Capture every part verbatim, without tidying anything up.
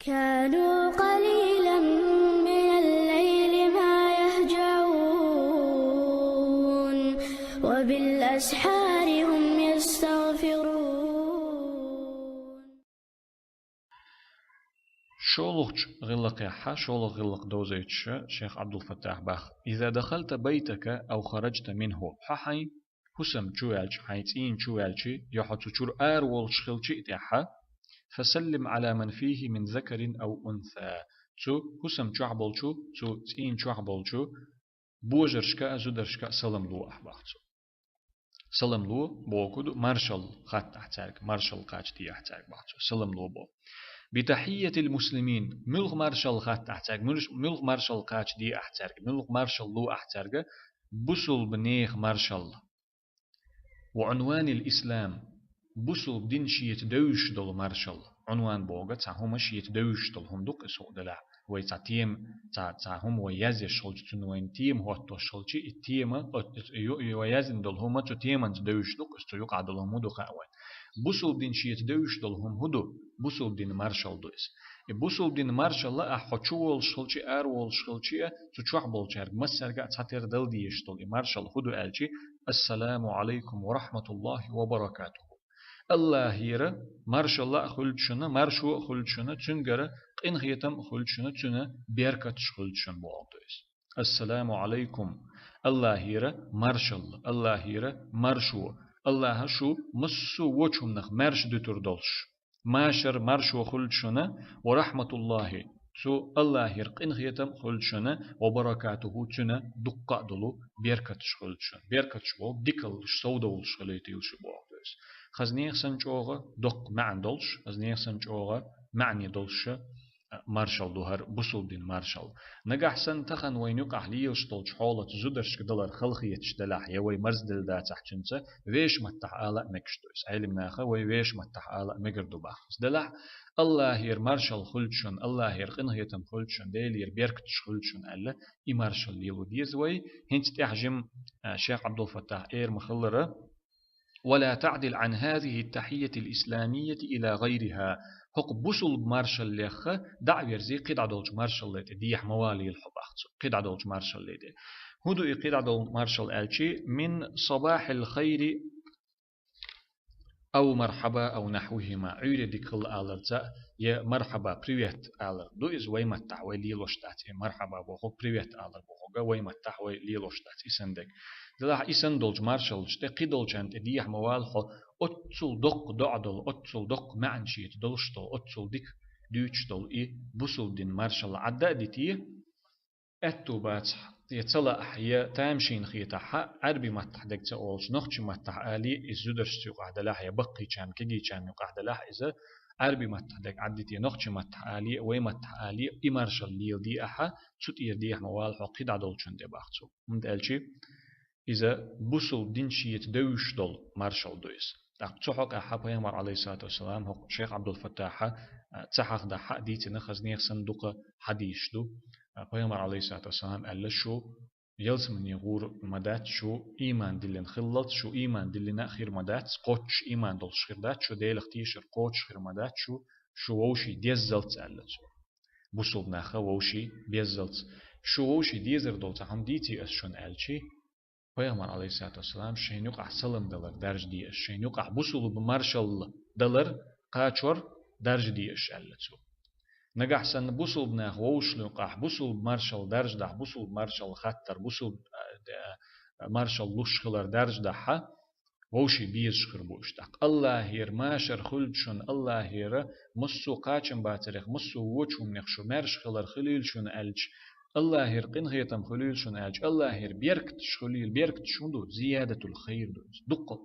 كانوا قليلا من الليل ما يهجعون، وبالأسحار هم يستغفرون. ШолгӀача гӀиллакхехь, шолгӀа гӀиллакх довзуьйтуш шайх Ӏабдул-Фаттахь боху: إذا دخلت بيتك أو خرجت منه, хьо хьайн хӀусам чу ваьлча, хьайн цӀийна чу ваьлча, я хьо цу чуьра ара волуш хилча а тӀехь, فسلم على من فيه من ذكر أو أنثى. Цу хӀусам чохь болчу, цу цӀийна чохь болчу божаршка а, зударшка а салам ло ахь боху цо. Салам ло бохург ду, маршалла хатта ахь цаьрга, маршалла кхача де ахь цаьрга боху цо. Салам ло боху. بتحية المسلمين, муьлха маршалла хатта ахь цаьрга, муьлш-, муьлха маршалла кхача де ахь цаьрга, муьлха маршалла ло ахь цаьрга, бусулба нехан маршалла. وعنوان الإسلام, бусулба дин шеца девзаш долу маршалла. Ӏунван бохург цхьа хӀума шеца девзаш долу хӀума ду-кх иза хӀуъа делахь. Вай цхьа тема, цхьа, цхьа хӀума вай язъеш хилча, цунна вайна тема хӀоттош хилча, и тема, о, и, и, и вай яздина долу хӀума цу теманца девзаш ду-кх иза, цу юкъахь долу хӀума ду хаьа вайна. Бусулба дин шеца девзаш долу хӀума хӀун ду? Бусулба дин маршалла ду иза. И бусулба дин маршалла ахь хьо чу волуш хилча а, ара волуш хилча а, цу чохь болчаьрга массаьрга а цхьатера дала дезаш долу и маршалла хӀун ду аьлча: السلام عليكم ورحمة الله وبركاته. АллахӀера маршалла а хуьлда шуна, маршо а хуьлда шуна, цуьнгара къинхетам а хуьлда шуна, цуьнан беркаташ хуьлда шуна бохург ду иза. السلام عليكم. АллахӀера маршалла, АллахӀера маршо, АллахӀа шу массо а вочу хӀуманах маьрша дуьтур долуш. Машар, маршо хуьлда шуна, ورحمة الله, цу АллахӀера къинхетам а хуьлда шуна, وبركاته, цуьнан дуккха а долу беркаташ хуьлда шуна. Беркаташ бохург дикаллаш, совдовлуш хилийтийла шу бохург ду иза. Хаза нехан санна чӀогӀа доккха маьӀна долуш, хаза нехан санна чӀогӀа маьӀне долуш а, маршалла ду хӀара бусулба дин маршалла. Нагахь санна тахана вайна юкъахь лелаш долчу хьолаца зударшка далар халахеташ делахь, я вай марзделла дацахь цуьнца, вешан маттахь ала а мегаш ду иза. Ӏелам наха вай вешан маттахь ала а мегар ду боху иза. Делахь, АллахӀера маршалла хуьлда шуна, АллахӀера къинхетам хуьлда шуна, Делера беркаташ хуьлда шуна аьлла, и маршалла лело деза вай. ХӀинца тӀаьхьа жима, а, шайх Ӏабдул-Фаттахь эр ма-хиллара: ولا تعدل عن هذه التحية الإسلامية إلى غيرها. ХӀокху бусулба маршаллех дӀа а верзий, кхидӀа долчу маршалле тӀе дехьа ма валийла хьо боху цо. КхидӀа долчу маршалле тӀе. ХӀун ду и кхидӀа долу маршалла аьлча: من صباح الخير أو مرحبا أو نحوهما. Ӏуьйре дика хила аларца, я мархьаба, привет алар ду иза вай маттахь, вай лелош дац. И мархьаба бохург, привет алар бохург вай маттахь, вай лелош дац и санна дерг. Делахь, и санна долчу маршаллаш тӀе кхидолчарна тӀе дехьа ма вала хьо, оццул доккха доӀа долу, оццул доккха маьӀна шеца долуш долу, оццул дика дуьйцуш долу и бусулба дин маршалла Ӏадда а дитий, аьтту бацахь, я ца лаахь, я тамашийна хетахь, Ӏаьрби маттахь дерг ца олуш, нохчи маттахь алий, иза зударшца юкъахь делахь, я баккхийчарна, кегийчарна юкъахь делахь, иза Ӏаьрби маттахь дерг Ӏаддитий, нохчи маттахь алий, вай маттахь алий, и маршалла леладий ахьа, цу тӀера дехьа ма вала хьо кхидӀа долчунна тӀе боху цо. ХӀунда аьлча иза бусулба дин шеца девзаш долу маршалла ду иза. ТӀаккха цу хьокъехь Пайхамар, Ӏалайхиссалату вассалам, хӀокху шайх Ӏабдул-Фаттахьа, а, ца хьахдахь а дийцина хаза нехан санна дукха хьадисаш ду. А, Пайхамар, Ӏалайхиссалату вассалам, аьлла: шу ялсамане гӀур ма дац, шу ийман диллина хиллалц, шу ийман диллина а хир ма дац, кхоччуш ийман долуш хир дац, шу Делах тешар кхочуш хир ма дац, шу, шу вовший деззалц, аьлла цо. Бусулба наха вовший беззалц. Шу вовший дезар долу цхьа хӀума дийций ас шуна аьлча, Пайхамар, Ӏалайхиссалату вассалам, шайна юкъахь салам далар даржа де аш, шайна юкъахь бусулба маршалла далар, кхачор даржа де аш, аьлла цо. Нагахь санна бусулба нах вовшашна юкъахь бусулба маршалла даржа дахь, бусулба маршалла хаттар, бусулба, а, а, маршалла луш хилар даржа дахь, вовший безаш хир бу уьш тӀаккха. АллахӀера машар хуьлда шуна, АллахӀера массо а кхачам бацарех, массо а вочу хӀуманех шу маьрша хилар хуьлийла шуна аьлча, АллахӀера къинхетам хуьлийла шуна аьлча, АллахӀера беркаташ хуьлийла, беркаташ хӀун ду? Зиядатул хайр ду иза. Дуккха,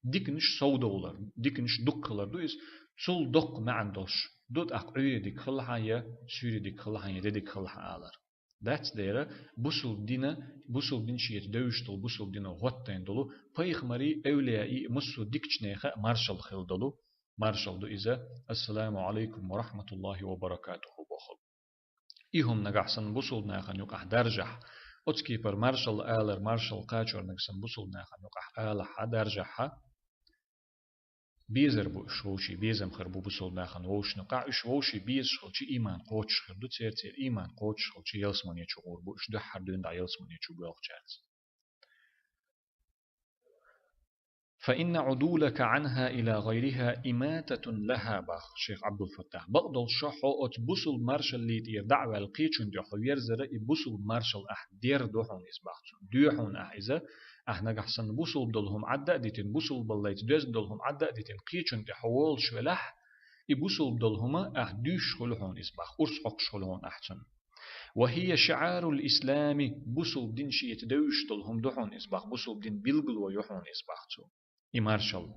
диканаш совдовлар, диканаш дуккха хилар ду иза. Цул доккха маьӀна долуш ду тӀаккха Ӏуьйре дика хилахьа я, суьйре дика хилахьа я, де дика хилахьа алар. Дац дера, бусулба дина, бусулба дин шеца девзаш долу, бусулба дино хӀоттайна долу пайхамарий, эвлияий, массо а дикачу неха а маршалла хила долу, маршалла ду иза: «Ассаламу Ӏалайкум ва рахматуллахӀи ва баракатухӀу», – бохург. И хӀума нагахь санна бусулба нахана юкъахь даржахь, оцу кепара маршалла алар, маршалла кхачор нагахь санна бусулба нахана юкъахь алахьа, даржахьа, Безар бу уьш вовший, безам хир бу бусалба нахана вовшашна къахь, уьш вовший безаш хилча, иман кхочуш хир ду церан, церан иман кхочуш хилча, ялсамане чу гӀур бу уьш, дуьххьара дуьйна дӀа ялсамане чу боьлхучаьрца. فإن عدولك عنها إلى غيرها إماتة لها, бах шейх Ӏабдул-Фаттахь. Бакъдолуш хьо оцу бусалба маршалла тӀера дӀа а ваьлла, кхечунна тӀе хьо верзара, и бусалба маршалла ахь дер ду хьуна иза, бах цо. Доь хьуна ахь иза, ахь нагахь санна бусалба долу хӀума Ӏадда а дитина, бусалба баллалц доьзна долу хӀума Ӏадда а дитина, кхечунна тӀе хьо волуш велахь, и бусалба долу хӀума ахь дуьйш хуьлу хьуна иза, бах, урс хьокхуш хуьлу хьуна ахь цунна. وهي شعار الإسلام, бусалба дин шеца девзаш долу хӀума ду хьуна иза, бах, бусалба дин билгало ю хьуна иза, бах цо. И маршалла.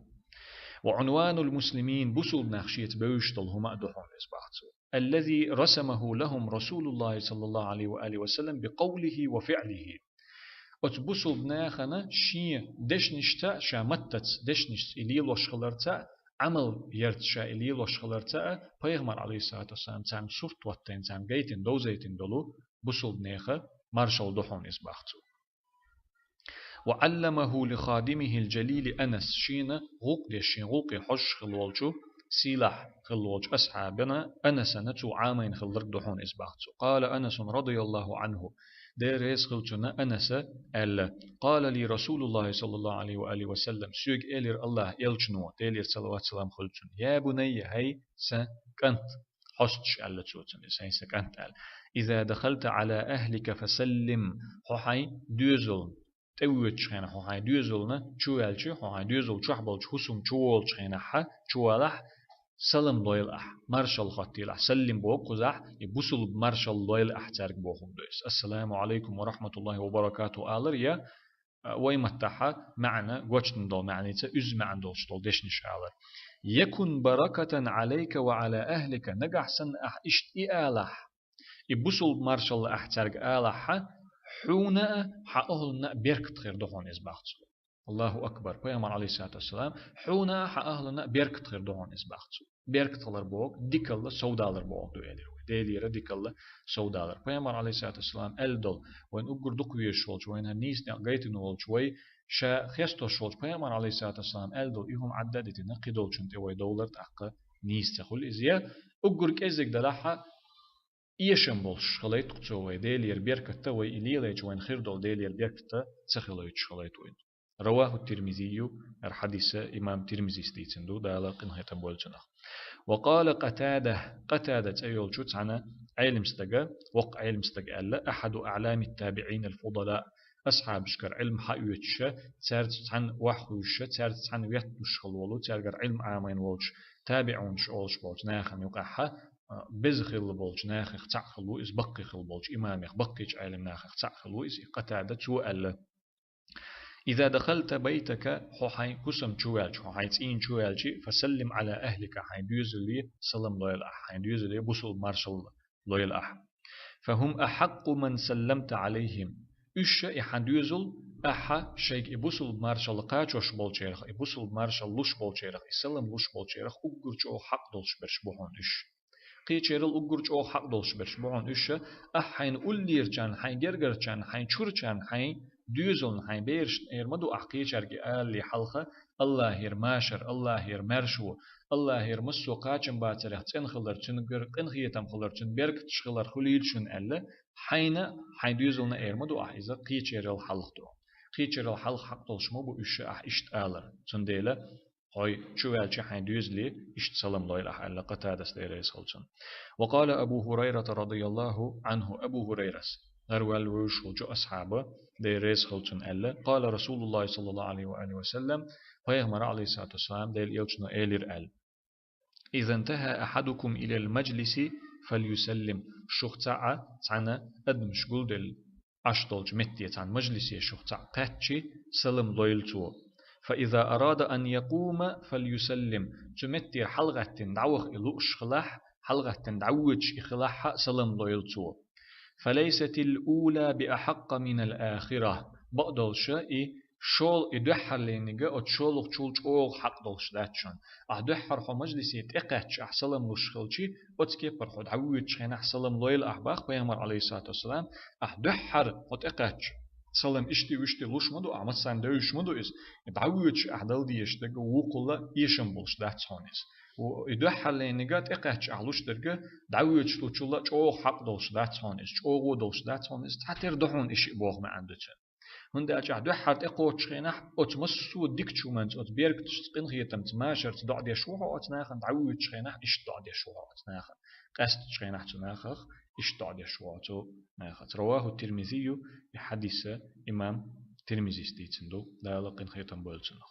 وعنوان المسلمين, бусалба нах шеца бевзаш долу хӀума а ду хьуна иза, бах цо. الذي رسمه لهم رسول الله صلى الله عليه وآله وسلم بقوله وفعله. Оцу бусалба нахана шен дешнашца, ша маттаца дешнашца и лелош хиларца а, Ӏамал ярца ша и лелош хиларца а, пайхамар, Ӏалайхиссалату вассалам, царна сурт хӀоттийна, царна гайтина, довзийтина долу бусалба нехан маршалла ду хьуна иза, бах цо. وعلمه لخادمه الجليل أنس, шена гӀуллакх деш, шен гӀуллакхе хьожуш хилла волчу, сийлахь хилла волчу асхьабана Анасана цо Ӏамийна хилларг ду хьуна иза, бах цо. قال أنس رضي الله عنه, Дела реза хила цунна, Анаса аьлла: قال لي رسول الله صلى الله عليه وآله وسلم, соьга элира АллахӀан элчано, Делера салават-салам хуьлда цунна: يا بني, хӀай сан кӀант, хьостанаш, аьлла цо цунна иза, хӀай сан кӀант аьлла. إذا دخلت على أهلك فسلم, хьо хьайн доьзална тӀевоьдучу хенахь, хьо хьайн доьзална чу ваьлча, хьо хьайн доьзал чохь болчу хӀусамна чу волучу хенахь, чу валахь, салам лойла ахь, маршалла хӀоттийла ахь, саллим боху кхузахь, и бусалба маршалла лойла ахь цаьрга бохург ду иза. السلام عليكم ورحمة الله وبركاته алар, я, а, вай маттахь маьӀна, гочдина долу маьӀница, уьзза маьӀна долуш долу дешнаш алар. يكن بركة عليك وعلى أهلك, нагахь санна ахь иштта и алахь, и бусалба маршалла ахь цаьрга алахь, хьуна а, хьан охӀланна а беркат хир ду хьуна иза, бах цо. Аллаху акбар! Пайхамар, Ӏалайхиссалату вассалам, хьуна а, хьан охӀланна а беркат хир ду хьуна иза, бах цо. Беркат хилар бохург, дикалла совдалар бохург ду, элира вай. Делера дикалла совдалар. Пайхамар, Ӏалайхиссалату вассалам, аьлла долу, вайна уггар дукха везаш волчу, вайна хӀара нийса некъ гайтина волчу вай, ша хестош волчу пайхамар, Ӏалайхиссалату вассалам, аьлла долу и хӀума Ӏадда а дитина, кхидолчунна тӀе вай довлар тӀаккха нийса ца хуьлу иза. Я уггар кӀеззиг далахь а, эшам болуш хилайта-кх цо вай, Делера беркатта, вай и лелайча вайна хир долу Делера беркатта ца хилойтуш хилайта вайна. رواه الترمذي, хӀара хьадис имам Тирмизис дийцина ду, Дала къинхетам бойла цунах. وقال قتادة, Къатада цӀе йолчу цхьана Ӏелам стага, воккха Ӏелам стага аьлла, أحد أعلام التابعين الفضلاء, асхьабашкара Ӏилма хьаоьцуша, цаьрца цхьаьна охьахуьйшуша, цаьрца цхьаьна ветталуш хила волу, цаьргара Ӏилма Ӏамийна волчу табиӀунаш олуш болчу нахана юкъахь, а, беза хилла болчу нахах цхьаъ хила ву иза, баккхий хила болчу имамех, баккхийчу Ӏелам нахах цхьаъ хила ву иза, и Къатада, цо аьлла: إذا دخلت بيتك, хьо хьайн хӀусам чу ваьлча, хьо хьайн цӀийна чу ваьлча, فسلم على أهلك, хьайн доьзале салам лойла ахь, хьайн доьзале бусалба маршалла лойла ахь. فهم أحق من سلمت عليهم. Уьш а, и хьан доьзал, ахьа шайга и бусалба маршалла кхачош болчарах, и бусалба маршалла луш болчарах, и салам луш болчарах уггар чӀогӀа хьакъ долуш берш бу хьуна уьш. Кхечерал уггар чӀогӀа хьакъ долуш берш бу хьуна уьш а, ахь хьайна уллерачарна, хьайн гергарчарна, хьайн чурачарна, хьайн доьзална, хьайн берашна эр ма ду ахь кхечаьрга алале хьалха: АллахӀера машар, АллахӀера маьршо, АллахӀера массо а кхачам бацарех цӀена хилар, цуьнгара къинхетам хилар, цуьнан беркаташ хилар хуьлийла шуна аьлла, хьайна, хьайн доьзална эр ма ду ахь иза, кхечерал хьалха ду. Кхечерал хьалха хьакъ долуш ма бу уьш а ахь иштта алар. Цундела хьо чу ваьлча хьайн доьзале иштта салам лойла ахь аьлла Къатадас, Дела реза хила цунна. وقال أبو هريرة رضي الله عنه, Абу ХӀурайрас, гӀараваьлла вевзаш волчу асхьаба, Дела реза хила цунна, аьлла: قال رسول الله صلى الله عليه وآله وسلم, пайхамара, Ӏалайхиссалату вассалам, Делан элчано элира аьлла: إذا انتهى أحدكم إلى المجلس فليسلم, шух цхьаъ а цхьана адамаш гулделла Ӏаш долчу метте, цхьана мажлисе шух цхьаъ кхаьчча, салам лойла цо. فإذا أراد أن يقوم فليسلم, цу меттера хьалагӀаьттина дӀаваха и лууш хилахь, хьалагӀаьттина дӀавоьдуш и хилахь а, салам лойла цо. فليست الأولى بأحق من الآخرة, бакъдолуша и шол-, и дуьххьарлиниг а оцу шолгӀачул чӀогӀа хьакъ долуш дац шуна. Ахь дуьххьара хьо мажлисе тӀекхаьчча ахь салам луш хилча, оцу кепара хьо дӀавоьдучу хенахь салам лойла ахь, бах пайхамара, Ӏалайхиссалату вассалам, ахь дуьххьара хьо тӀекхаьчча, салам иштта, иштта луш ма ду, ахь массарна девзаш ма ду иза. И дӀавоьдуш ахь дала дезаш дерг вукхул эшам болуш дац хьуна иза. И дуьххьарлерниг тӀекхаьчча ахь луш дерг дӀавоьдуш лучул чӀогӀа хьакъ долуш дац хьуна иза, чӀогӀа долуш дац хьуна иза, цхьатера ду хьуна и шиъ боху маьӀна ду цуьнан. ХӀунда аьлча ахь дуьххьара тӀекхочучу хенахь оцу массо а дикачу хӀуманца, оцу бергаташца, къинхетамца, машарца доӀа деш ву хьо оцу нахана, дӀавоьдучу хенахь иштта доӀа деш ву хьо оцу нахана, къаьстачу хенахь цу нахах иштта доӀа деш ву хьо цу нахаца. Раваху Тирмизийю, и хьадис имам Тирмизис дийцина ду, Дала къинхетам бойла цунах.